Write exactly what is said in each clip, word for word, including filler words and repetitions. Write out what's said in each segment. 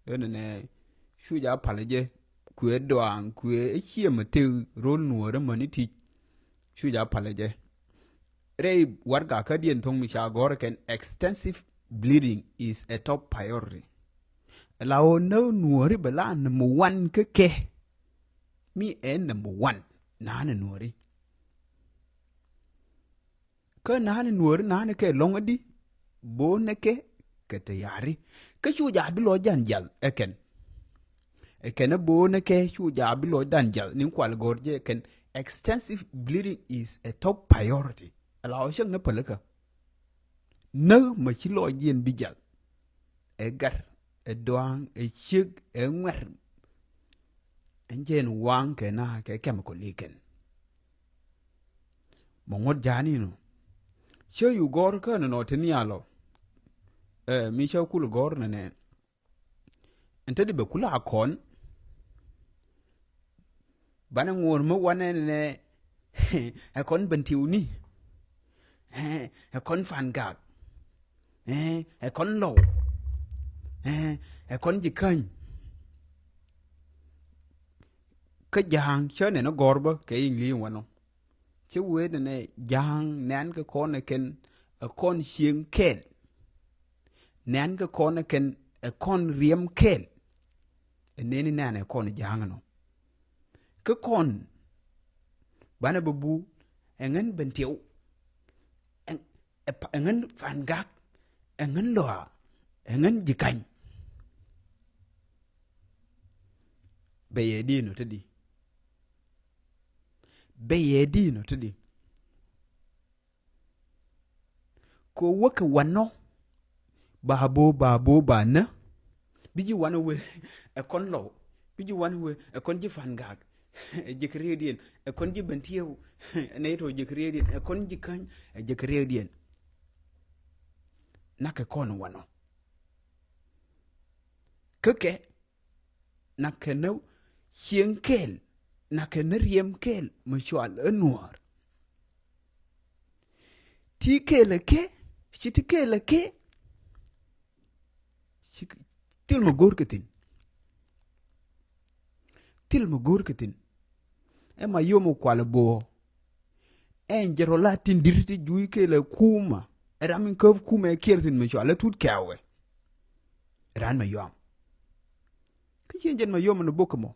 Dönɛ nɛ cu ja palä jɛ kuɛ dɔaaŋ kuɛ ciɛ mɛ tek rol nuɔɔrä mäni tic. Cu ja palä jɛ rɛy warɛga kädiɛn thoŋ mi ca gɔ̱r kɛn extensive bleeding is a top priority. La ɣöö nä nuɔɔri bɛ la number one kä kɛ. Mi ɛ number one naanɛ nuɔɔri. Kä naanɛ nuɔɔri naanɛ kɛ lɔ̱ŋ adi bo̱o̱nɛ kɛ kɛ te ya̱ri. Kä cu ja bi lɔ jan jal ɛ kɛn. Ɛ kɛn ɛ bo̱o̱nɛ kɛ cu ja bi lɔ jan jal ni kual gɔ̱r jɛ ɛ kɛn. Extensive bleeding is a top priority. Ala ɔ cäŋ ni pälikä. Näk mɛ ci lɔcdiɛn bi jal. Ɛ gat, ɛ dɔaaŋ, ɛ ciek, ɛ ŋuɛ̈r. Ɛn jɛn waŋ kɛ na kɛ kɛmikɔl ikɛn. Mɛ ŋuɔ̱t ja̱a̱n inɔ cä yu gɔ̱r kä nɔnɔ ti nhial ɔ. Ɛ mi cä kul gɔ̱r nɛnɛ. Ɛn te di bɛ kula kɔn. Banɛ ŋuɔ̱ɔ̱r mi wanɛ nɛ ɛ kɔn Bentiw ni. Ɛ kɔn Fangak. Ɛ kɔn Lɔw. Ɛ kɔn Jikäny. Kä Ja̱a̱ŋ cä nɛn gɔ̱r bä kɛ Iŋli wanɔ. Cä wee nɛ nɛ Ja̱a̱ŋ nɛn kɛ kɔn ɛ kɛn ɛ kɔn cieŋ kɛɛl. Nɛn kɛ kɔn ɛ kɛn ɛ kɔn riɛm kɛɛl. Ɛ nɛni nɛn ɛ kɔn Ja̱a̱ŋ nɔ. Kä kɔn banɛ bɛ bu ɛ ŋän Bentiw. Ɛ ɛ pa- ɛ ŋän Fangak, ɛ ŋän Lɔa, ɛ ŋän Jikäny. Bɛ yɛ di nɔ te di. Bɛ yɛ di nɔ te di. Ko wä kɛ wanɔ. Ba bo ba bo ba nä. Bi ji̱ wanɛ wee ɛ kɔn Lɔw. Bi ji̱ wanɛ wee ɛ kɔn ji̱ Fangak. Ɛ jɛ kɛ riekdiɛn ɛ kɔn ji̱ Bentiw. Ɛ nɛy tɔ jɛ kɛ riekdiɛn ɛ kɔn Jikäny. Ɛ jɛ kɛ riekdiɛn. Nakɛ kɔn wanɔ. Kä kɛ nakɛ nä cieŋ kɛɛl, nakɛ nä riɛm kɛɛl mi cual ɛ nuɔ̱ɔ̱r. Ti kɛɛl ɛ kɛ ci ti kɛɛl ɛ kɛ. Ci thil mɛ go̱o̱r kɛ thi̱n. Thil mɛ go̱o̱r kɛ thi̱n. Ɛ ma yom ɔ kual ɛ bo̱o̱. Ɛn jɛ rɔ la tin di̱t ti juuc kɛɛl ɛ kuumä. Ɛ ram in käp kuumä ɛ kiɛr thi̱n mɛ cual ɛ tut kɛ̈ɛ̈wɛ. Ɛ ran ma yom. Kä ciɛ jɛn ma yom ɛn ɛ bok kɛ mɔ.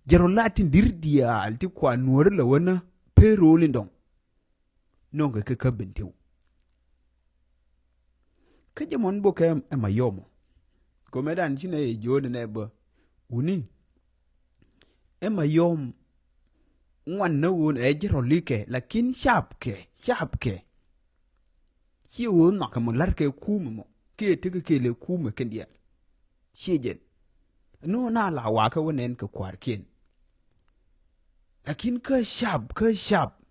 Jɛ rɔ la tin di̱t diaal ti kuan nuɔ̱ɔ̱ri lɛ wänä pee ro̱o̱l in dɔ̱ŋ. Nöŋkɛ kä käp Bentiw. Kä jɛ mɔn bokɛ ɛ ma yɔmɔ. Gomɛ dan ci nɛ yɛ jo̱o̱n nɛ bä wuni. Ɛ ma yɔm ŋuan nä ɣöö ɛ ji̱ rɔ likɛ lakin capkɛ capkɛ. Ci ɣöö nhɔakɛ mɔ la̱rkɛ kumɛ mɔ kiɛ tekɛ kɛɛl ɛ kumɛ kɛn diaal. Ciɛ jɛn. Ni ɣöö na la wakä wä nɛn kɛ kua̱rkiɛn. Lakin kä cap kä cap.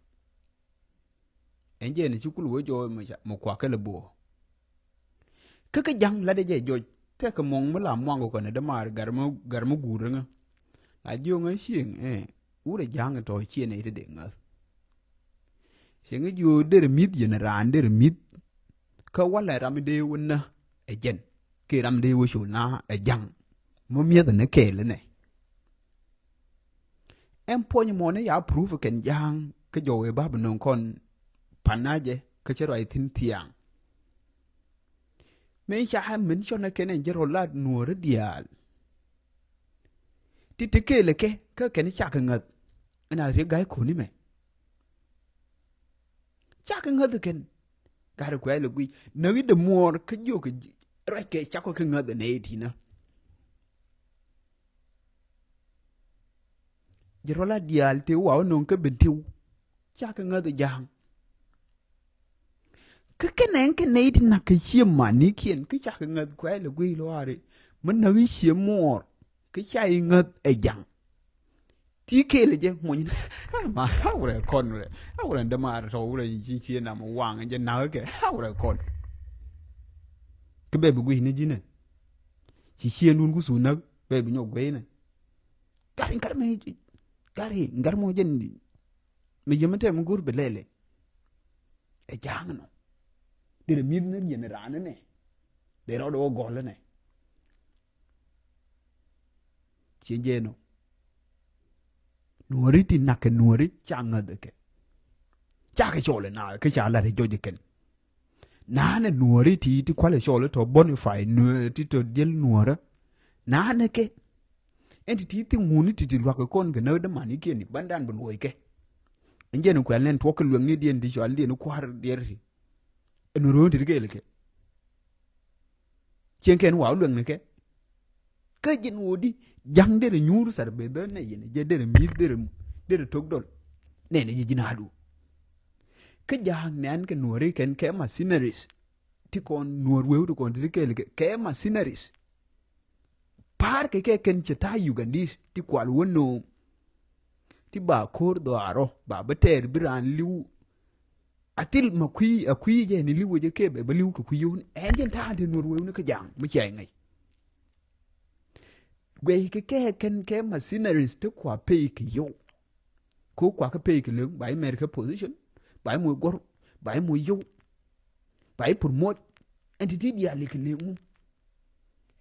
Ɛn jɛ ni ci kul wee jɔɔc mɛ kuakä lɛ bo̱o̱. Kä kä ja̱ŋ latdɛ jɛ jɔc tɛkɛ muɔ̱ŋ mi la muaŋ kɔn ɛ dämaar gar mi guur ŋä. La jiöŋä cieŋ ɛ wurɛ ja̱ŋ tɔ̱ ciɛ nɛy te dee ŋäth. Cieŋ jiö derɛ mi̱th yɛn raan derɛ mi̱th. Kä walɛ ram dee wä nä ɛ jɛn kiɛ ram dee wä col na ɛ ja̱ŋ. Mi mi̱eth ni kɛɛl nɛ. Ɛn puɔ̱ny mɔnɛ ya proof kɛn ja̱a̱ŋ kä jɔw ɛ bap nöŋ kɔn pan na jɛ kä cɛ ruac thi̱n thia̱a̱ŋ. Mëë ca ɛ min cɔn ɛ kɛn ɛn jɛ rɔ lat nuɔ̱ɔ̱rä diaal. Ti ti kɛɛl ɛ kɛ kä kɛn cakɛ ŋäth. Ɛn a riek ga̱y ko̱ni mɛ. Cakɛ ŋäth kɛn. Gat kuɛɛl ɛ guic näk i̱ dee muɔɔr kä jiök ruac kɛ cakɔ kɛ ŋäth ɛ nɛy ti̱nä. Jɛ rɔ la diaal tëë waw nöŋ kä ben tiw. Cakɛ ŋäth ɛ ja̱a̱ŋ. Kä kɛn ɛn kɛ nɛy ti nak kɛ cie manikiɛn kä cakɛ ŋäth kuɛɛl ɛ guic luaari. Mi näk i̱ cie muɔɔr kä ca i̱ ŋäth ɛ ja̱a̱ŋ. Ti kelɛ jɛ mony. Ma a wurɛ kɔn wurɛ a wurɛ dämaar tɔ wurɛ ci cie nam waŋ jɛ nakä kɛ a wurɛ kɔn. Kä bɛ bi guic ni ji̱nɛ. Ci ciëëndun ku thuk näk bɛ bi nyɔk guic ni. Gari ŋa̱r mɛ gari ŋa̱r mɔ jɛn. Mi yämɛ tɛm go̱r bi lɛlɛ. Ɛ ja̱a̱ŋ nɔ. Derɛ mi̱th ni yɛn raan ni nɛ. Dee rɔɔdɛ wä gɔl ni nɛ. Ciɛ jɛ nɔ. Nuɔri ti nak kɛ nuɔri ca ŋäth kɛ. Ca kɛ cɔl ɛ naath kä ca lat ɛ jɔc ɛ kɛn. Naanɛ nuɔri ti ti kualɛ cɔl ɛ tɔ Boniface nuɔri ti tɔ diɛl nuɔrä. Naanɛ kɛ. Ɛn ti ti thi ŋuni ti ti luak kɛ kɔn kɛ näk dämani kiɛn i̱ bandan bi luɔc kɛ. Ɛn jɛn kuɛl nɛn tuɔk kɛ luɛŋni diɛn ti cɔal diɛn kua̱r diɛr ti. Ɛn nuɔri ɣöö ti ti kɛɛl kɛ. Cieŋ kɛn wa wä luɛŋni kɛ. Kä ji̱n ɣöö di ja̱ŋ derɛ nyuur thar beth dhän nɛ yɛn jɛ derɛ mi̱th derɛ derɛ tok dɔl. Nɛnɛ ji̱ ji̱n a du. Kä ja̱a̱ŋ nɛn kɛ nuɔri kɛn kɛ mercenaries. Ti kɔn nuɔr weu ti kɔn ti ti kɛɛl kɛ kɛ mercenaries. Pa̱a̱r kɛ kɛ kɛn cɛ ta̱a̱ Ugandese ti kual wä no̱o̱m. Ti ba ko̱r dhɔaarɔ ba bä tɛɛr bi raan li̱w. A thil ma kui̱ a kui̱ jɛ ni li̱w wecɛ kɛ bɛ bä li̱w kɛ kui̱ yio̱w ni ɛn jɛn ta̱a̱ ti nuɔr weu ni kä ja̱a̱ŋ mi cia ŋäc. Guɛy kɛ kɛ kɛn kɛ mercenaries ti kua pay kɛ yio̱w. Ko kua kä pay kɛ leŋ ba imɛr kɛ position ba imoc guɔ̱r ba imoc yio̱w ba ipromote. Ɛn ti ti diaal ikɛ leŋ mu.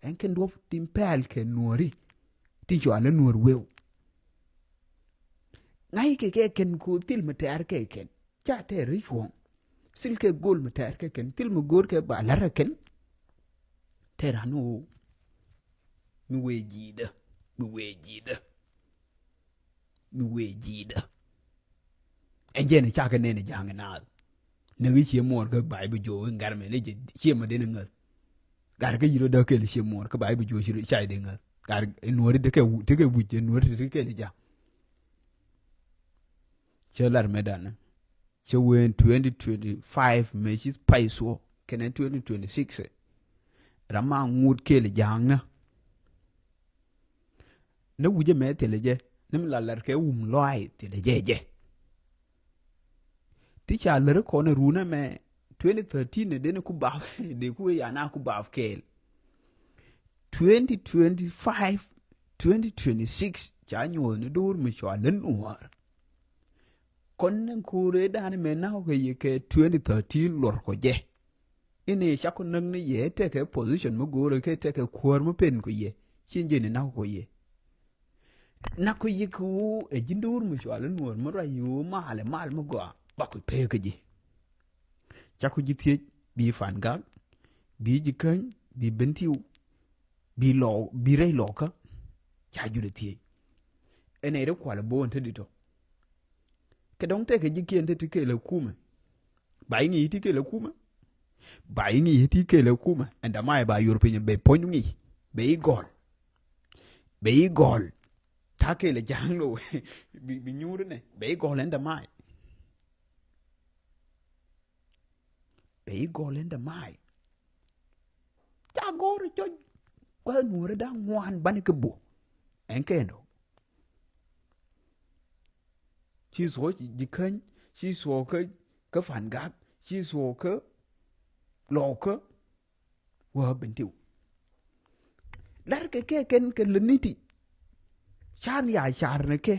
Ɛn kɛn duɔ̱p tin pɛɛl kɛ nuɔri. Tin cua lä nuɔr weu. Ŋa̱c kɛ kɛ kɛn ko thil mi tɛɛr kɛ kɛn ca tɛɛr ri cuɔ̱ɔ̱ŋ. Thil kɛ go̱o̱l mi tɛɛr kɛ kɛn thil mi go̱o̱r kɛ ba la̱r kɛ kɛn. Tɛɛr an ɣöö mi wee ji̱i̱dä mi wee ji̱i̱dä. Mi wee ji̱i̱dä. Ɛ jɛn ɛ cakɛ nɛn ɛ ja̱a̱ŋ ɛ naath. Näk i̱ cie muɔɔr kä ba̱a̱c bi jo̱o̱k in gat mɛ ni jɛ cie mɛ den in ŋäth. Gat kä yi̱r ɔ däk kɛl cie muɔɔr kä ba̱a̱c bi jo̱o̱k ci ri cay den ŋäth. Gat in nuɔ̱ɔ̱ri tekɛ tekɛ wi̱c in nuɔ̱ɔ̱ri tekɛ kɛl i̱ ja̱. Cä lar mɛ danɛ cä wen twenty twenty five mɛ ci pay thuɔ kɛnɛ twenty twenty six. Ram ma ŋut kɛl i̱ ja̱a̱ŋ nä. Ni wi̱cä mɛ thilɛ jɛ ni mi la lar kɛ wum lɔaac thilɛ jɛ jɛ. Ti ca lär kɔn ɛ run ɛmɛ twenty thirteen ni deni ku bap de ku wee yan a ku bap kɛɛl. Twenty twenty five twenty twenty six ca nyuɔth ni door mi cua län nuɔɔr. Kɔn ni ko̱r ëë da̱a̱n mɛ na̱k kɛ yɛ kɛ twenty thirteen luɔr kɔ jɛ. Ini cakɔ näk ni yɛ tekɛ position mi go̱o̱rɛ kɛ tekɛ kuäär mi pen kɔ yɛ. Ci jɛ ni na̱k kɔ yɛ. Na̱k kɔ yɛ kɛ ɣöö ɛ ji̱n do̱r mi cual i̱ nuɔ̱ɔ̱r mi ruac ɣöö mal ɛ mal mi gɔaa ba kɔ pek kä ji̱. Cakɔ ji̱ thiec bi Fan Gak, bi Ji̱ Käny, bi Bentiu, bi Lɔɔk, bi rɛy Lɔɔkä. Ca jut ɛ thiec. Ɛn ɛ ri kual ɛ bo̱o̱n te di tɔ. Kɛ dɔ̱ŋ tɛkɛ ji̱kiɛn te ti kɛɛl ɛ kumɛ. Ba i̱ ŋi̱i̱c ti kɛɛl ɛ kumɛ. Ba i̱ ŋi̱i̱c ti kɛɛl ɛ kumɛ. Ɛn dama ɛ ba yor piny bɛ puɔ̱ny ŋi̱i̱c. Bɛ i̱ gɔ̱l. Bɛ i̱ gɔ̱l. Ta̱a̱ kɛɛl ɛ ja̱a̱ŋ lo. Bi, bi nyuur inɛ. Bɛ i̱ gɔ̱l ɛn dama ɛ. Bɛ i̱ gɔ̱l ɛn dama ɛ. Ca go̱o̱r i̱ cɔc. Gua̱th nuɔ̱ɔ̱rä da̱ŋ ŋuan banɛ kɛ bo̱. Ɛn kɛn dɔ̱. Ci thuɔ̱k Ji̱ Käny, ci thuɔ̱k kä, kä Fan Gak, ci thuɔ̱k kä Lɔɔkä. Wä Bentiu. Larkɛ kɛ kɛn kɛ lätni ti. Car ya car ni kɛ.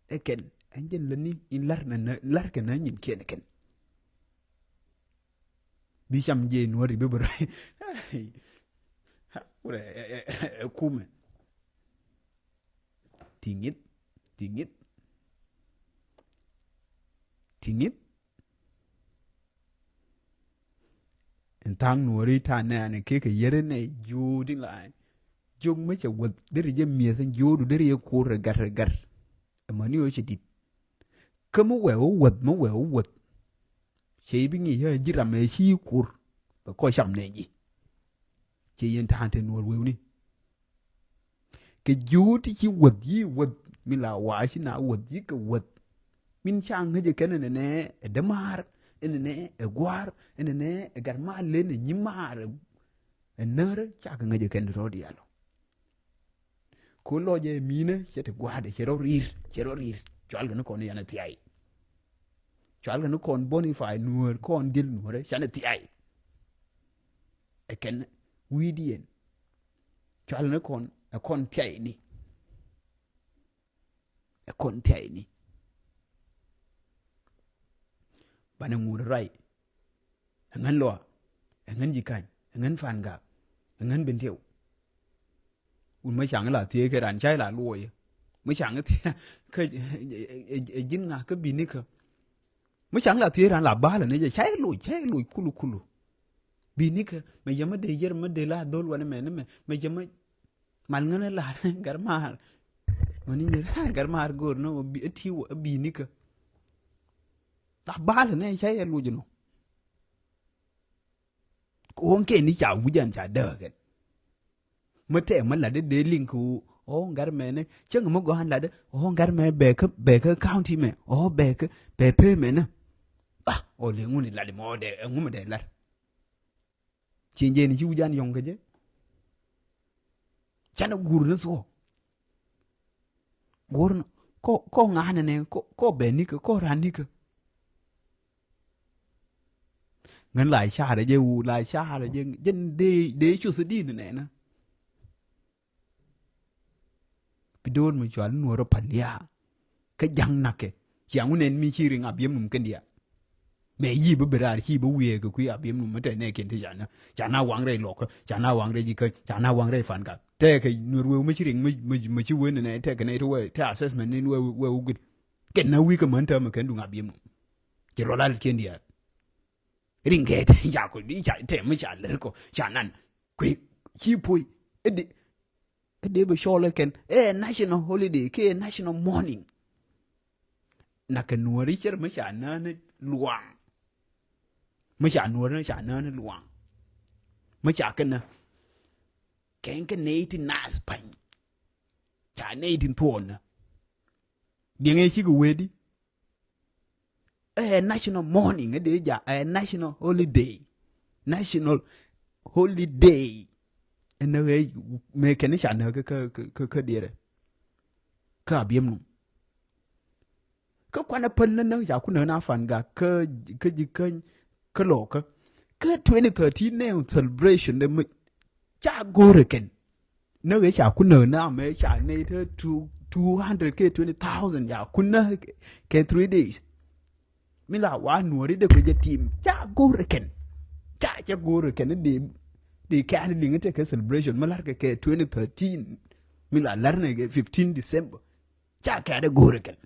Ɛ kɛn. Ɛn jɛn lätni in lar nɛ, lar kɛ nä nyin kiɛn ɛ kɛn. Bi cam jiɛ nuɔ̱ɔ̱ri bi bi rɔy. Ɛ kumɛ. Ti ŋi̱th, ti ŋi̱th, ti ŋi̱th. Ɛn tha̱a̱ŋ nuɔ̱ɔ̱ri ta̱a̱ nɛɛni kekɛ yɛr inɛ jiöödi la. Jiök mi cɛ wäth deri jɛ mi̱eth ɛn jiöödu deri jɛ kur rɛ gat rɛ gat. Ɛmani ɣöö cɛ di̱t. Kä mi wɛɛ wä wäth, mi wɛɛ wä wäth. Cɛ i̱ bi ŋi̱i̱c ɣä ji̱ ram ɛ ci kur. Bɛ kɔc cam nɛ ji̱. Cɛ yɛn ta̱a̱ŋ te nuɔ̱ɔ̱r wewni. Kɛ ji̱ ti ci wäth yi wäth. Min la wa̱a̱ ci na wäth yi kɛ wäth. Min ca ŋäcɛ kɛn ɛnɛnɛ ɛ dämaar, ɛnɛnɛ ɛ gua̱a̱r, ɛnɛnɛ ɛ gat mal len ɛ nyimaar. Ɛ närä ca kɛ ŋäcɛ kɛn rɔ̱ diaal ɔ. Ko lɔcɛ minä cɛ ti gua̱a̱dɛ cɛ rɔ ri̱i̱r, cɛ rɔ ri̱i̱r. Cual kɛ ni kɔn yan thiay. Cual kɛ ni kɔn boni fay nuɔ̱ɔ̱r kɔn di̱l nuɔ̱ɔ̱rɛ canɛ thiay. Ɛ kɛn wi̱i̱diɛn. Cual ni kɔn ɛ kɔn thiay ni. Ɛ kɔn thiay ni. Banɛ ŋuut ray. Ɛ ŋän Lɔa, ɛ ŋän Ji̱ Kany, ɛ ŋän Fan Gak, ɛ ŋän Bentiu. Wun mä caŋ la thiee kɛ ran ca la luɔyɛ. Mä caŋ thiee kä ɛ ji̱n ŋa kä binikä. Mä caŋ la thiee ran la bal ni jɛ ca loc ca loc kulu kulu. Binikä mä yɛ mä dee yɛr mä dee la dhol wani mɛ ni mɛ mä yɛ mä mal ŋän la gat maar. Wani nyɛ gat maar go̱r ni wä bi ti wä binikä. La bal ni ca yɛ loc nɔ. Ko̱o̱ŋ kɛn ni ca wi̱c an ca dääk kɛn. Mä tɛɛ mä latdä dee liŋ kɛ ɣöö ɣɔ̱ɔ̱ŋ gat mɛnɛ cäŋ mä gɔ̱a̱n latdä ɣɔ̱ɔ̱ŋ gat mɛ bɛ kä bɛ kä county mɛ ɣɔ̱ɔ̱ bɛ kä bɛ pee mɛnɛ. Ah ɣɔ̱ɔ̱ lɛ ŋun i̱ latdä mɛ ɣɔ̱ɔ̱ dɛ ɛŋu mɛ dɛ lat. Ci jɛ ni ci wi̱c an yɔ̱ŋ kɛ jɛ. Canɛ guur ni thuɔ̱k. Guur ni kɔ kɔ ŋa̱a̱nɛ nɛ kɔ kɔ bɛ nikä kɔ ran nikä. Ŋän la carɛ jɛ wu la carɛ jɛ jɛn dee dee cuth din nɛnä. Bi do̱r mi cual nuɔrä pal ya. Kä ja̱ŋ nakɛ ciaŋ wunɛn mi ci riŋ a biɛm num kɛn dia. Mɛ yi bi bi raar ci bi wiee kɛ kui̱ a biɛm num mi tɛ nɛ kiɛn ti ca na ca na waŋ rɛy lɔkä ca na waŋ rɛy jikä ca na waŋ rɛy fan gak tɛ kɛ nuɔr wee mi ci riŋ mi mi mi ci wen nɛ tɛ kɛ nɛ ti wee tɛ assessment ni wee wee wugit. Kɛn na wi̱i̱ kä män täämɛ kɛn duŋ a biɛm num. Ci rɔ lat kiɛn diaal. Riŋ kɛ tɛ ca kɔ di ca tɛ mi ca lär kɔ ca nan. Kui̱ ci puɔ̱i. Ɛ di ɛ di bi cɔl ɛ kɛn ɛ national holiday kɛ national mourning. Na kɛ nuɔ̱ɔ̱ri cɛr mi ca nään luaŋ. Mi ca nuɔ̱ɔ̱ri ca nään luaŋ. Mi ca kɛ nä kɛn kɛ nɛy ti naath pa̱ny. Ca nɛy ti thuɔɔn nä. Diɛŋɛ cikɛ wee di. Ɛ national mourning ɛ dee ja ɛ national holiday. National holiday. Ɛn ɛ ɣɛɛ mëë kɛn ca nääk kä kä kä kä dierɛ. Kä a biɛm num. Kä kuanɛ päl nä näk ca ku nääk na fan gak kä kä ji̱ kä kä lɔɔkä. Kä twenty thirteen nɛ celebration dɛ mi ca go̱o̱rɛ kɛn. Näk ëë ca ku näk na mɛ ca nɛy te two hundred kɛ twenty thousand ca ku näk kɛ three days. Mi la wa nuɔri dee kɛ jɛ tim ca go̱o̱rɛ kɛn. Ca cɛ go̱o̱rɛ kɛn dee dee kɛn liŋ tekɛ celebration mi la̱rkɛ kɛ twenty thirteen. Mi la la̱r nɛ kɛ fifteen December. Ca kɛ dee go̱o̱rɛ kɛn.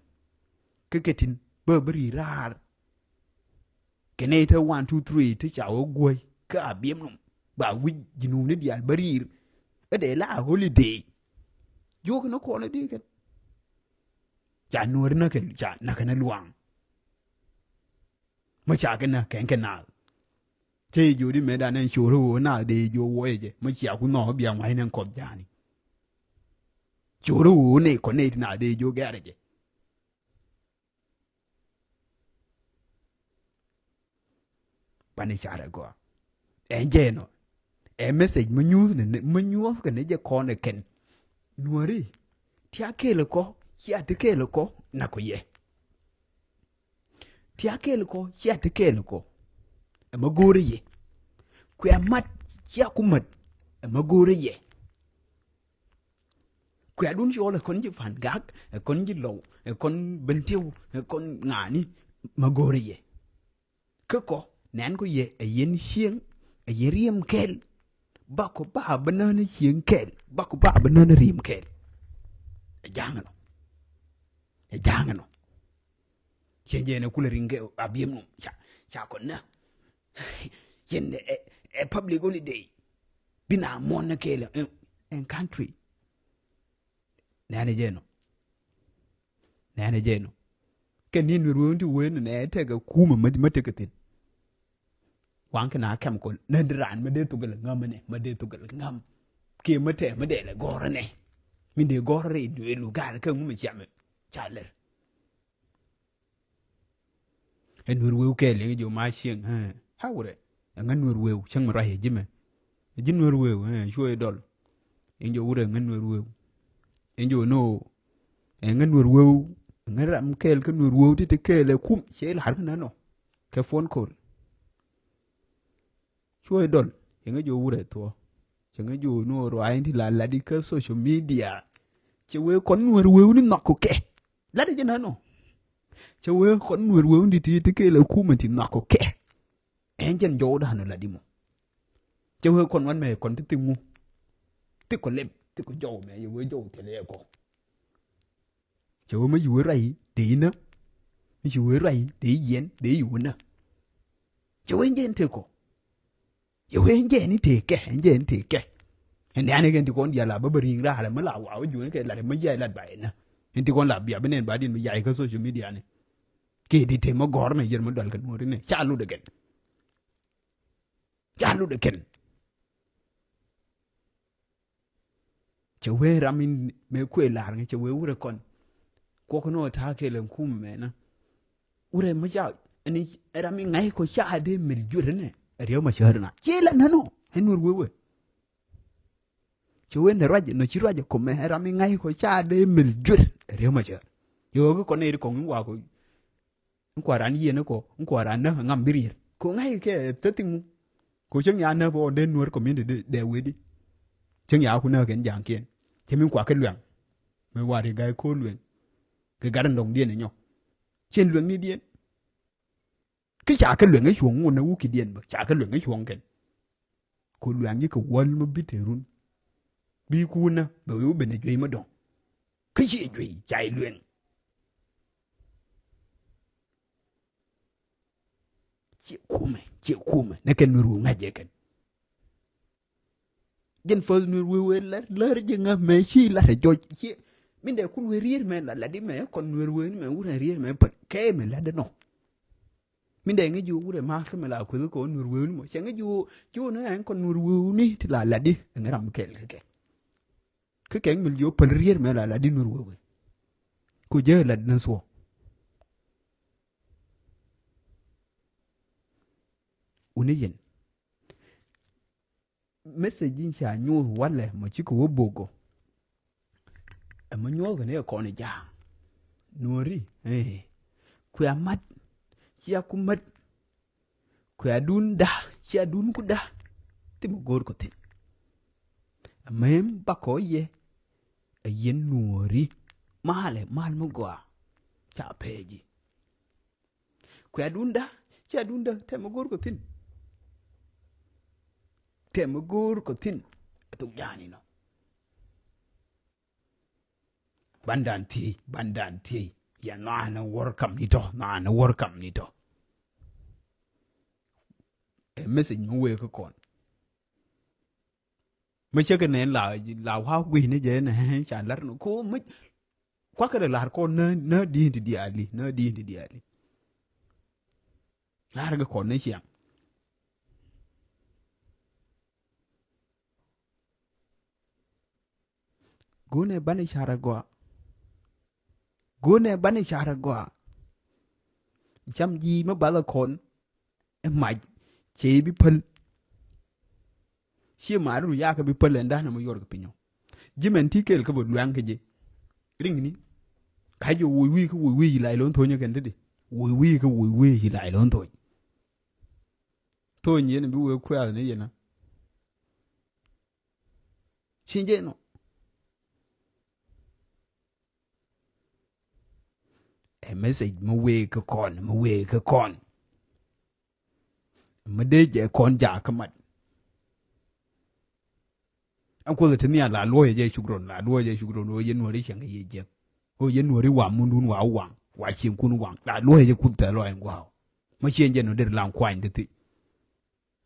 Kä kɛ tin bä bä ri raar. Kɛ nɛy te one two three te ca wä guɔ̱c kä a biɛm num ba wi̱c ji̱ nuuni diaal bä ri̱i̱r. Ɛ dee la a holiday. Juɔk ni kɔn ɛ dee kɛn. Ca nuɔ̱ɔ̱ri näk kɛ ca näk kɛn ɛ luaŋ. Mä ca kɛ näk kɛn kɛ naath. Cɛ ji̱ jiök di mëëdan ɛn co̱o̱ri ɣöö naath dee jiök wuɔcɛ jɛ mä cia ku nhɔk bia ŋua̱c nɛn kɔth ja̱a̱ni. Co̱o̱ri ɣöö nɛy kɔn nɛy ti naath dee jiök gɛ̈rɛ jɛ. Pani carɛ gɔaa. Ɛn jɛ ɛnɔ ɛ message mi nyuuth ni mi nyuɔth kɛ ni jɛ kɔn ɛ kɛn. Nuɔri tia kɛɛl kɔ cia ti kɛɛl kɔ nak kɔ yɛ. Tia kɛɛl kɔ cia ti kɛɛl kɔ. Ɛ ma go̱o̱rɛ yɛ. Kuɛ mat cia ku mat. Ɛ ma go̱o̱rɛ yɛ. Kuɛ̈tdun cɔɔl ɛ kɔn ji̱ Pan Gak, ɛ kɔn ji̱ Lɔw, ɛ kɔn Bentiu, ɛ kɔn ŋa̱a̱ni ma go̱o̱rɛ yɛ. Kä kɔ nɛn kɔ yɛ ɛ yɛn cieŋ, ɛ yɛn riɛm kɛl. Bakɔ ba bi nään cieŋ kɛl, bakɔ ba bi nään riɛm kɛl. Ɛ ja̱a̱ŋ ɛnɔ. Ɛ ja̱a̱ŋ ɛnɔ. Cieŋ jɛ ɛn ɛ kulɛ riŋ kɛ a biɛm num ca ca kɔ nä. Cieŋ ɛ ɛ public holiday. Bi na muɔ̱n nä kɛɛl ɛn country. Nɛnɛ jɛ nɔ. Nɛnɛ jɛ nɔ. Kɛ ni nuɛr wee ti wee nɛ tekɛ kumɛ mä tekɛ thi̱n. Waŋ kɛ na kɛm kɔn nä di raan mä dee thok kɛ lɛ ŋäm ɛnɛ mä dee thok kɛ lɛ ŋäm. Kiɛ mä tɛ mä dee lɛ gɔ̱rä nɛ. Mi dee gɔ̱rä rɛy duëëlu ga̱a̱r kɛ ŋumɛ ciamɛ ca lɛr. Ɛ nuɛr weu kɛɛl yɛn jɛ ma cieŋ. Ha wurɛ ɛŋa nuɛr weu cäŋ mi ruac ɛ ji̱ mɛ. Ɛ ji̱ nuɛr weu cuɔ i̱ dɔl. Yɛn jɛ wurɛ ɛŋa nuɛr weu. Yɛn jɛ wä ni ɣöö ɛŋa nuɛr weu ɛŋa ram kɛɛl kä nuɛr weu ti ti kɛɛl ɛ kum ciɛ la̱r kä nän ɔ. Kɛ phone call. Cuɔ̱c dɔl cɛ ŋäc jɛ wurɛ thuɔ̱. Cɛ ŋäc jɛ wä ni ɣöö ruaacni ti la lat ikä social media. Cɛ wee kɔn nuɛr wewni nhɔk kɛ. Lat jɛ nän ɔ. Cɛ wee kɔn nuɛr wewni ti ti kɛɛl ɛ kumɛ ti nhɔk kɛ. Ɛn jɛn jɔwdan ɔ lat imɔ. Cɛ wee kɔn wan mɛ kɔn ti thik ŋu. Thik kɔ lep. Ti kɔ jɔw mɛ yɛ wee jɔw thilɛ yɛ kɔ. Cɛ wee mi ci wee ruac dee inä. Mi ci wee ruac dee yiɛn dee iwunä. Cɛ wee jɛn tëë kɔ. Cɛ wee jɛn in tëë kɛ, in jɛn in tëë kɛ. Ɛn diaani kɛn ti kɔn diaal a bä bä ri̱i̱ŋ raar mi la wa wä juɔ̱n kɛ lat mi yai lat ba inä. In ti kɔn la bia bi nɛn ba diɛn mi yai kä social media ni. Kɛ ti tëë mi gɔ̱r ni yɛr mi dual kɛ nuɔ̱ɔ̱ri ni ca lut ɛ kɛn. Ca lut ɛ kɛn. Cɛ wee ram in mëë kuëë la̱r ŋä cɛ wee wurɛ kɔn. Kuɔk ni ɣä ta̱a̱ kɛɛl ɛn kum mɛnä. Wurɛ mi ca ɛn ram in ŋa̱c kɔ ca dee mil juet ɛnɛ. Ɛ riɛw ma cäär ɛna. Ciɛ la nän ɔ. Ɛn wur wee wee. Cɛ wee nɛ ruac nɔ ci ruac ɛ kɔ mɛ ram in ŋa̱c kɔ ca dee mil juet. Ɛ riɛw ma cäär. Yɛ ɣä kä kɔn nɛy ri kɔŋ in wakɔ. Nkua ran yieen kɔ, nkua ran näk ŋam bi riet. Ko ŋa̱c kɛ thäthi ŋu. Ko cäŋ ya näk bä ɔ dee nuɔ̱r community dee wee di. Cäŋ ya ku näk kɛn ja̱a̱ŋkiɛn. Cä min kua kä luɛŋ. Mëë wa ri ga̱y ko̱o̱l luɛŋ. Kɛ gat in dɔ̱ŋdiɛn inyɔ. Cien luɛŋnidiɛn. Kä ca kä luɛŋ i̱ cuɔ̱ŋ ŋun na wukidiɛn bä. Ca kä luɛŋ i̱ cuɔ̱ŋ kɛn. Ku luɛŋ ji̱ kɛ wäl mi bi te run. Bi kuunä bɛ wi̱i̱ wä ben ɛ juey mi dɔ̱ŋ. Kä ciɛ juey ca i̱ luɛŋ. Ciɛ kumɛ, ciɛ kumɛ. Nɛ kɛn nuɛr wi̱i̱ ŋa̱c jɛ kɛn. Jɛn fäth nuɛr wi̱i̱ wee lär, lär jɛ ŋa̱ mɛ ci lat ɛ jɔc. Ciɛ min dee kun wee rier mɛ la lat di mɛ kɔn nuɛr wee ni mɛ wurɛ rier mɛ pät kɛ mɛ lat di nɔ. Min dee ŋäc ji̱ wurɛ ma kä mɛ la kueth kɔ nuur wewni mɔ cɛ ŋäc ji̱ wo ji̱ wo ni ɛn kɔ nuur wewni ti la lat di ɛŋ ram kɛl kɛ kɛ. Kä kɛ ŋ mil ji̱ wo päl rier mɛ la lat di nuur wewe. Ko jɛ lat di ni thuɔ. Wuni yɛn. Message in ca nyuuth walɛ mɔ cikɛ wä bok ɔ. Ɛmɔ nyuɔ̱thkɛ ni kɛ kɔn i̱ ja̱a̱ŋ. Nuɔ̱ɔ̱ri, eh. Kuɛ a mat, cia ku mat. Kuɛ a dun da̱, cia dun ku da̱. Thimɛ go̱o̱r kɔ thi̱n. Ɛmɛ bakɔ yɛ, ɛ yɛn nuɔ̱ɔ̱ri. Malɛ, mal mi gɔaa. Ca pɛɛji. Kuɛ adunda, ci adunda, tɛmɛ go̱o̱r kɔ thi̱n. Tɛmɛ go̱o̱r kɔ thi̱n. A thok ja̱a̱n inɔ. Bandan thiey, bandan thiey. Ya nɔanɛ wär kam ni tɔ, nɔanɛ wär kam ni tɔ. Ɛ message mi wee kä kɔn. Mi cä kɛ nɛn la, la wa gui̱cni jɛ nɛ ca lar ni ko mi kuakɛ dɛ lar kɔn nä, nä di̱i̱n ti diaali, nä di̱i̱n ti diaali. Lar kɛ kɔn nä ciaŋ. Go̱o̱nɛ banɛ carɛ gɔaa. Go̱o̱nɛ banɛ carɛ gɔaa. Cam ji̱ mi bathɛ kɔn. Ɛ mac cɛ bi päl. Ciɛ maari ru yakä bi päl ɛn da̱a̱n ɛmɔ yuɔr kɛ pinyɔ. Ji̱ mɛn ti kɛɛl kä bä luaŋ kɛ jɛ. Riŋni. Ka̱c jɛ woc wi̱i̱ kä woc wi̱i̱ ci lac lo̱n tho̱nyä kɛn te di. Woc wi̱i̱ kä woc wi̱i̱ ci lac lo̱n tho̱ny. Tho̱ny yɛn bi wee kuɛth ni yɛn a. Ci jɛ nɔ. Ɛ message mi wee kä kɔn, mi wee kä kɔn. Mi dee jɛ kɔn jakä mat. Ɛn kuoth ti nhial la luɔyɛ jɛ cuk rɔn, la luɔyɛ jɛ cuk rɔn, ɣöö yɛn nuɔri cɛŋ yɛ jɛ. Ɣöö yɛn nuɔri wa mundun wa waŋ, wa cieŋkun waŋ. La luɔyɛ jɛ kuoth tɛ luɔyɛ gua̱a̱w. Mi cieŋ jɛ nɔ der la kuany ti thi.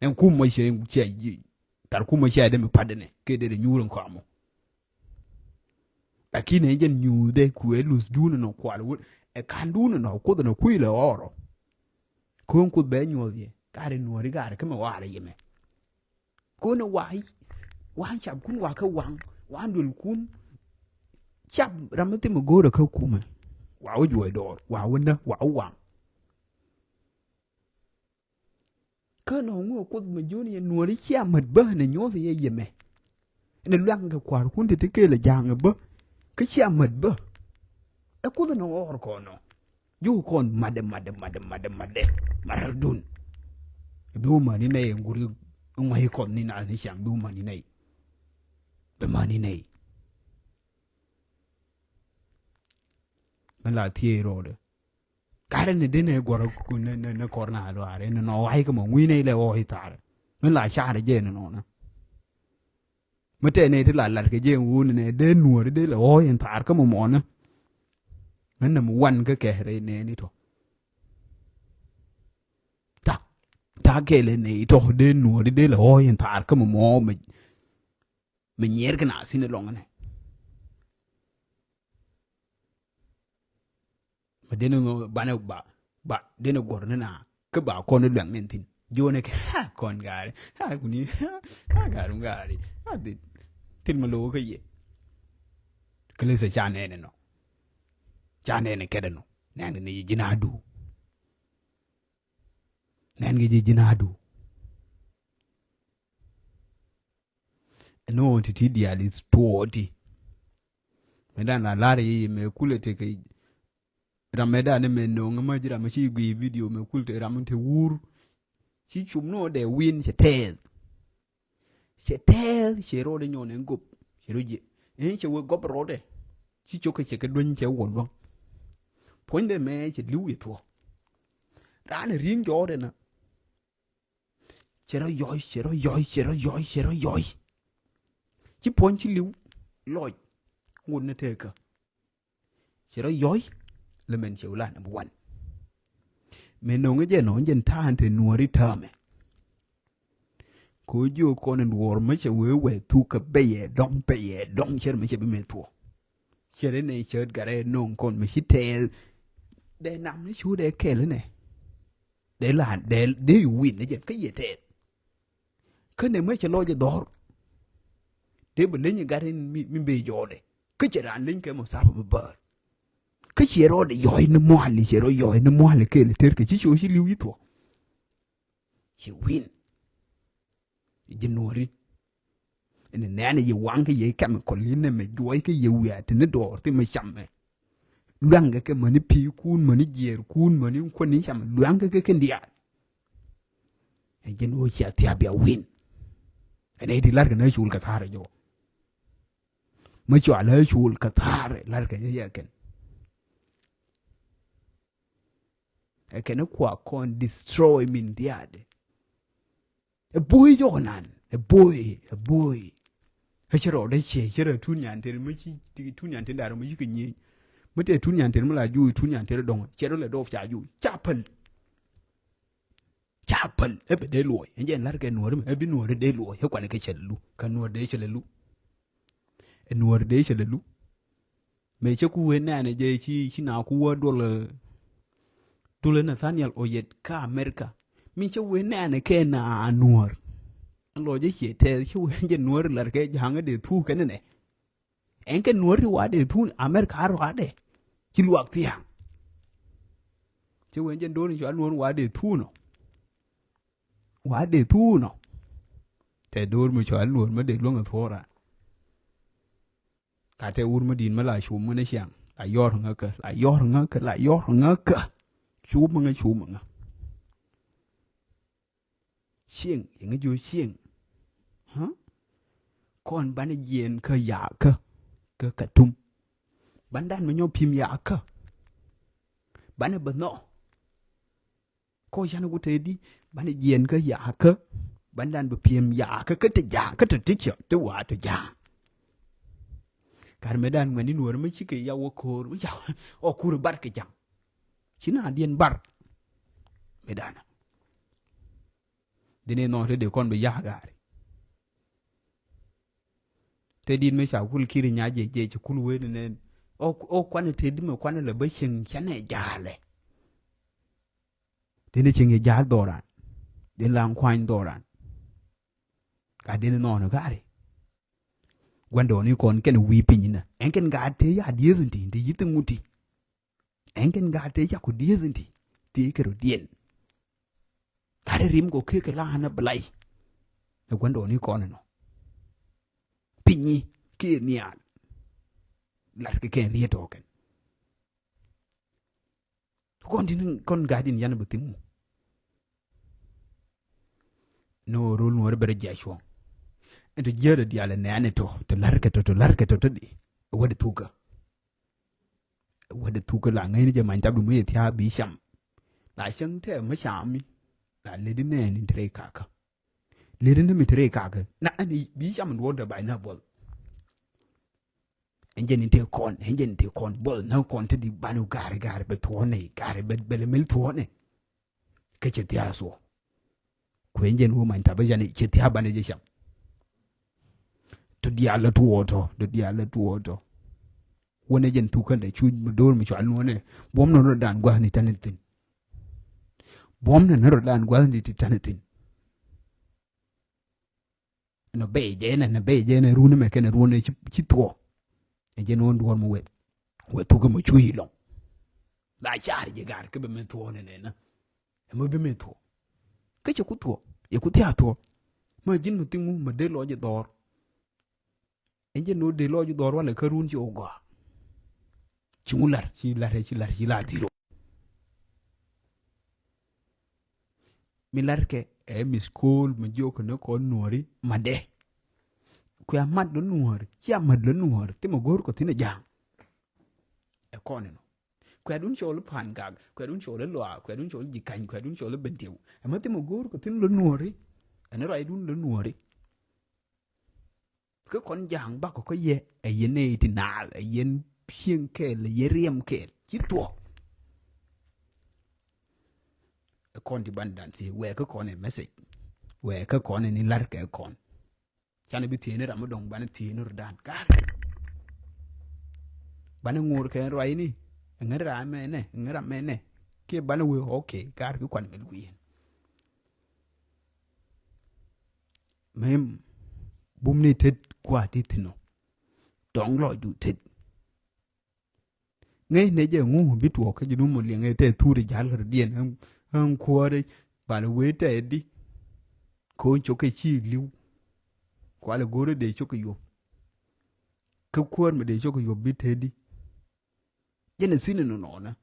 Ɛn kum mɔ ciɛ, ciɛ ji̱. Tar kum mɔ ciɛ dee mi pat dee nɛ kɛ dee dee nyuur ɛn kɔamɔ. Lakin ɛn jɛn nyuur dee kuɛ luth duun ɛnɔ kual wut ɛ kan duun ɛnɔ kuoth ɛnɔ kui̱ lɛ ɔɔrɔ. Ko̱n kuoth bɛ nyuɔth yɛ kari nuɔri kari kä mɛ wa̱a̱rɛ yɛ mɛ. Ko̱n ɛ wa̱a̱ wa̱a̱ cap kun wa̱a̱ kä wa̱a̱ wa̱a̱ duël kun cap ram mi thimɛ go̱o̱rɛ kä kumɛ. Wa̱a̱ wä juɔc dɔɔr wa̱a̱ wä nä wa̱a̱ wä wa̱a̱. Kä nɔ ŋuɔ kuoth mɛ jiön yɛ nuɔri cia mät bä nɛ nyuɔth yɛ yɛmɛ. Nɛ luaŋ kɛ kua̱r kun ti ti keel ja̱a̱ŋ bä. Kä cia mät bä. Ɛ kuoth nɔ ɣɔr kɔn nɔ. Ji̱ kɔn madɛ madɛ madɛ madɛ madɛ. Marar dun. Bi wä mani nɛy ŋuri ŋua̱c kɔn ni naath ni ciaŋ bi wä mani nɛy. Bi mani nɛy. Mɛ la thiee rɔɔdɛ. Karɛ ni denɛ guɔrɛ ni kɔr na luaarɛ ni nɔ wa̱i̱ kä mɔ ŋui̱nɛ ilɛ ɣɔɔ i̱ thaarɛ. Mi la carɛ jɛ ni nɔnɛ. Mi tɛɛnɛ ti la lat kɛ jɛ wun nɛ dee nuɔri dee lɛ ɣɔɔ in thaar kä mɔmɔnä. Ŋän nɛ mi wan kä kɛɛrɛ nɛɛni tɔ. Ta ta kɛɛlɛ nɛ itɔ dee nuɔri dee lɛ ɣɔɔ in thaar kä mɔmɔ. Mi nyiɛɛr kɛ na thin ilɔŋ nɛ. Ma denɛ ŋɔ banɛ ba ba denɛ guɔr ni na kä ba kɔn ni luɛŋ ni thin. Jonɛ kɛ ha kɔn gari ha kuni ha gari gari ha dhi. Thil ma low kä yɛ. Kɛ lɛ sɛ ca nɛnɛ nɔ. Ca nɛnɛ kɛdɛ nɔ. Nɛn kɛ ni ji̱ na du. Nɛn kɛ ji̱ ji̱ na du. Ɛn ɣöö ti ti diaal i̱ tuɔɔti. Mëë dan la lar i̱ mëë kulɛ tekɛ ram mëë dan mëë no̱o̱ŋ ma ji̱ ram ci gui video mëë kul te ram te wur. Ci cum ni ɣöö dee win cɛ tɛɛth. Cɛ tɛɛth cɛ rɔɔdɛ nyɔn ɛn gop cɛ rɔ jiɛ. Ɛn cɛ wee gɔp rɔɔdɛ ci cok kɛ cɛ kɛ dueny cɛ wä luäŋ. Puɔ̱nydɛ mëë cɛ li̱w yɛ thuɔ̱k. Raan ɛ ri̱i̱ŋ jɔɔdɛ na. Cɛ rɔ yɔc cɛ rɔ yɔc cɛ rɔ yɔc cɛ rɔ yɔc. Ci puɔ̱ny ci li̱w lɔc ŋot ni tekä. Cɛ rɔ yɔc lɛ mɛn cɛ wula nɛmɛ wan. Mɛ no̱ŋ jɛ nɔ̱ŋ jɛn ta̱a̱n te nuɔ̱ri täämɛ. Ko jiök kɔn in duɔ̱ɔ̱r mä cɛ wee wee thuk kä bɛyɛ dɔ̱ŋ bɛyɛ dɔ̱ŋ cɛr mä cɛ bi mɛ thuɔ̱k. Cɛr inɛ cɛ gat ɛ no̱ŋ kɔn mä ci tɛɛl. Dee nam ni cu dee kɛl inɛ. Dee la dee dee yu win ni jɛn kä yɛ tɛɛl. Kä nɛ mä cɛ lɔc ɛ dhɔr. Dee bɛ leny gat in mi mi bee jɔɔdɛ kä cɛ raan leny kɛ mɔ thap mi bäär. Kä ciɛ rɔɔdɛ yɔc ni muali ciɛ rɔ yɔc ni muali kɛɛl ɛ ter kɛ ci cuɔ ci li̱w yi thuɔ̱k. Ci win. Ji̱ nuɔ̱ri. Ɛn nɛɛnɛ yɛ waŋ kä yɛ kɛmikɔl yɛ nɛmɛ juɔc kä yɛ wiaa ti ni dɔɔr ti mɛ camɛ. Luaŋkɛ kɛ mäni pi̱i̱kun mäni jiɛɛrkun mäni kuäni camɛ luaŋkɛ kɛ kɛn diaal. Ɛ ji̱n ɣöö cia thia̱a̱p bia win. Ɛn ɛ ti la̱rkɛ nä col kɛ tha̱a̱rɛ jɔwä. Mä cɔal ɛ col kɛ tha̱a̱rɛ la̱rkɛ jɛ yɛ kɛn. Ɛ kɛn ɛ kuak kɔn destroy min diaadɛ. Ɛ bo̱o̱c jɔk nan ɛ bo̱o̱c ɛ bo̱o̱c. Ɛ cɛ rɔɔdɛ ciɛ cɛ rɛ tun nyan teri mi ci tun nyan teri darɛ mi ci kɛ nyieny. Mi tɛ tun nyan teri mi la juuc tun nyan teri dɔŋ cɛ rɔ lɛ dɔɔp ca juuc ca päl. Ca päl ɛ bɛ dee luɔc ɛ jɛ lar kɛ nuɔri mi ɛ bi nuɔri dee luɔc ɛ kuani kɛ cɛ lɛ lu kɛ nuɔri dee cɛ lɛ lu. Ɛ nuɔri dee cɛ lɛ lu. Mëë cä ku wee nɛɛnɛ jɛ ci ci na ku wä duɔl duɔl Nathaniel Oyet kä America. Mi cä wee nɛɛnɛ kɛ na nuɔr. Ɛn lɔ jɛ ciɛ tɛth cä wee jɛ nuɔr lar kɛ ja̱a̱ŋ dee thuk kɛn nɛ. Ɛn kɛ nuɔr ti wa dee thuk America a rɔadɛ. Ci luak thia̱a̱ŋ. Cä wee jɛ do̱r in cua nuɔr wa dee thuk nɔ. Wa dee thuk nɔ. Tɛ do̱r mi cua nuɔr mi dee luäŋ ɛ thuɔ̱ɔ̱ra. Ka tɛ wur mi di̱i̱t mi la cum ŋä ni ciaŋ la yɔr ŋä kä la yɔr ŋä kä la yɔr ŋä kä. Cum ŋä cum ŋä. Cieŋ yɛ ŋä jiö cieŋ. Kɔn banɛ jiɛɛn kä yakä kä Katum. Ban dan mi nyɔ pim yakä. Banɛ bä nhɔ. Kɔ canɛ ku tëëdi banɛ jiɛɛn kä yakä. Ban dan bi piɛm yakä kä te ja̱a̱ kä te ti cɛ te wa̱a̱ te ja̱a̱. Kar mëë dan ŋuɛn in wär mi cikɛ ya wä ko̱o̱r mi ca ɔ kur bar kɛ ja̱ŋ. Ci na diɛn bar mëë danä. Dini nɔ te dee kɔn bi ya̱a̱ gaari. Te dit mi ca kul kiri nya jɛ jɛ ci kul wen nɛ. Ɔ kuanɛ te di mi kuanɛ lɛ bä cieŋ canɛ jaalɛ. Dini cieŋ jɛ jaal dhoran. Dini la kuany dhoran. Ka dini nɔɔni gaari. Guandɔɔni kɔn kɛn wi̱i̱ piny inä ɛn kɛn gaat te ya dieth in ti in ti yithi ŋuti. Ɛn kɛn gaat te ca ku dieth in ti ti kɛ rɔ diɛn. Gat ɛ rim kɔ kek kɛ la an ɛ bilay. Ɛ guandɔɔni kɔn inɔ pinyi kiɛ nhial. Lat kɛ kɛn riet ɔ kɛn. Kɔn tin kɔn gat in yan bɛ thiŋ mu. Ni ɣöö rol nuɔ̱ɔ̱ri bɛ rɛ jiac cuɔ̱ŋ. Ɛn tɔ jiäärä diaal ɛ nɛɛni tɔ tɔ la̱rkɛ tɔ tɔ la̱rkɛ tɔ tɔ di. Ɛ wä di thukä. Ɛ wä di thukä la ŋäcni jɛ many tap di mi yɛ thia̱a̱ bi cam. La cäŋ tɛɛ mi cam mi la ledi nɛɛni ti rɛy kakä. Liri ni mi te rɛy kakä na ɛn bi cam in duɔ̱ɔ̱r dɛ bay na buɔth. Ɛn jɛn in te kɔn, ɛn jɛn in te kɔn buɔth na kɔn te di ban u gari gari bɛ thuɔ̱ɔ̱nɛ gari bɛ bɛ lɛ mil thuɔ̱ɔ̱nɛ. Kä cɛ thia̱a̱ thuɔ̱ɔ̱. Kuɛ ɛn jɛn wä many tap ɛ jɛn cɛ thia̱a̱ banɛ jɛ cam. Tɔ diaal lɛ tuɔɔtɔ, tɔ diaal lɛ tuɔɔtɔ. Wänɛ jɛn thuk kɛn dɛ cu mi do̱r mi cual nuɔnɛ. Buɔ̱m nɔ rɔ dan gua̱thni tani thi̱n. Buɔ̱m nɔ rɔ dan gua̱thni ti tani thi̱n. Nɔ bɛy jɛ nɛ, nɔ bɛy jɛ nɛ run mɛ kɛn run ci, ci thuɔ. Ɛ jɛ nɔ duɔr mɛ wɛ. Wɛ thuk mɛ cu yi lɔŋ. La car jɛ gar kɛ bɛ mɛ thuɔ nɛ nɛ na. Ɛ mɛ bi mɛ thuɔ. Kä cɛ ku thuɔ. Yɛ ku thia thuɔ. Mɛ ji̱n mɛ thiŋ mu mɛ dee lɔ jɛ dhɔr. Ɛ jɛ nɔ dee lɔ jɛ dhɔr walɛ kä run ci wä gɔa. Ci ŋu lar, ci lar, ci lar, ci lar dhiro. Mi larkɛ ɛ mi school mi jiɔk ni kɔn nuɔri madɛ. Kuɛ mat lɔ nuɔri, cia mat lɔ nuɔri, thimɛ go̱o̱r kɔ thin ɛ ja̱a̱ŋ. Ɛ kɔn inɔ. Kuɛ dun cɔl pan gak, kuɛ dun cɔl lɔa, kuɛ dun cɔl ji̱ kany, kuɛ dun cɔl ben tiɛw. Ɛmɛ thimɛ go̱o̱r kɔ thin lɔ nuɔri. Ɛn rɔy dun lɔ nuɔri. Kä kɔn ja̱a̱ŋ bakɔ kä yɛ ɛ yɛ nɛy ti naath ɛ yɛn cieŋ kɛɛl ɛ yɛ riɛm kɛɛl ci thuɔ̱k. Ɛ kɔn ti ban dan thiee wɛɛ kä kɔn ɛ message wɛɛ kä kɔn ɛ ni lar kɛ kɔn. Canɛ bi thiee ni ram mi dɔ̱ŋ banɛ thiee ni rɔ dan ga̱r. Banɛ ŋo̱o̱r kɛ ruayni ɛ ŋäri ram mɛnɛ ɛ ŋäri ram mɛnɛ. Kiɛ banɛ wee ok ga̱r ki kuan mɛ luku yɛn. Mem bum ni tet kua ti thin ɔ. Tɔŋ lɔcdu tet. Ŋäcnɛ jɛ ŋu bi tuɔɔk kä ji̱ dum mɔ liɛŋɛ tɛ thuri ja̱l kɛ rɔ diɛn. Ɛn kuäärɛ bal wee tɛ di. Ko̱n cok kɛ ci li̱w. Kualɛ go̱rɛ dee cok kɛ yuɔp. Kä kuäär mɛ dee cok kɛ yuɔp bi tɛ di. Jɛn ɛ thin inɔ nɔnɛ.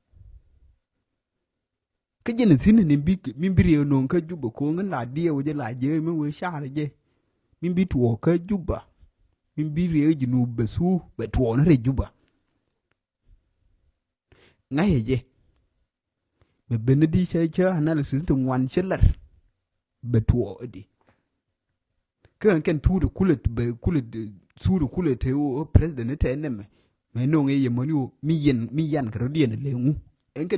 Kä jɛn ɛ thi̱n ni mi bi riee no̱o̱ŋ kä Juba ko̱o̱ŋ la diɛw jɛ la jɛ mi wee car jɛ. Mi bi tuɔɔk kä Juba. Mi bi riee ji̱ nu bɛ thuu bɛ tuɔɔk ni rɛy Juba. Ŋa̱cɛ jɛ. Bɛ ben di cɛ cä analysis ti ŋuan cä lar. Bɛ tuɔɔk di. Kä ɛn kɛn thuri kulɛ bɛ kulɛ thuri kulɛ te wä president ni tɛ nɛmɛ. Mɛ no̱o̱ŋ ɛ yɛ mäni wä mi yɛn mi yan kɛ rɔ diɛn lɛ ŋu. Ɛn kɛn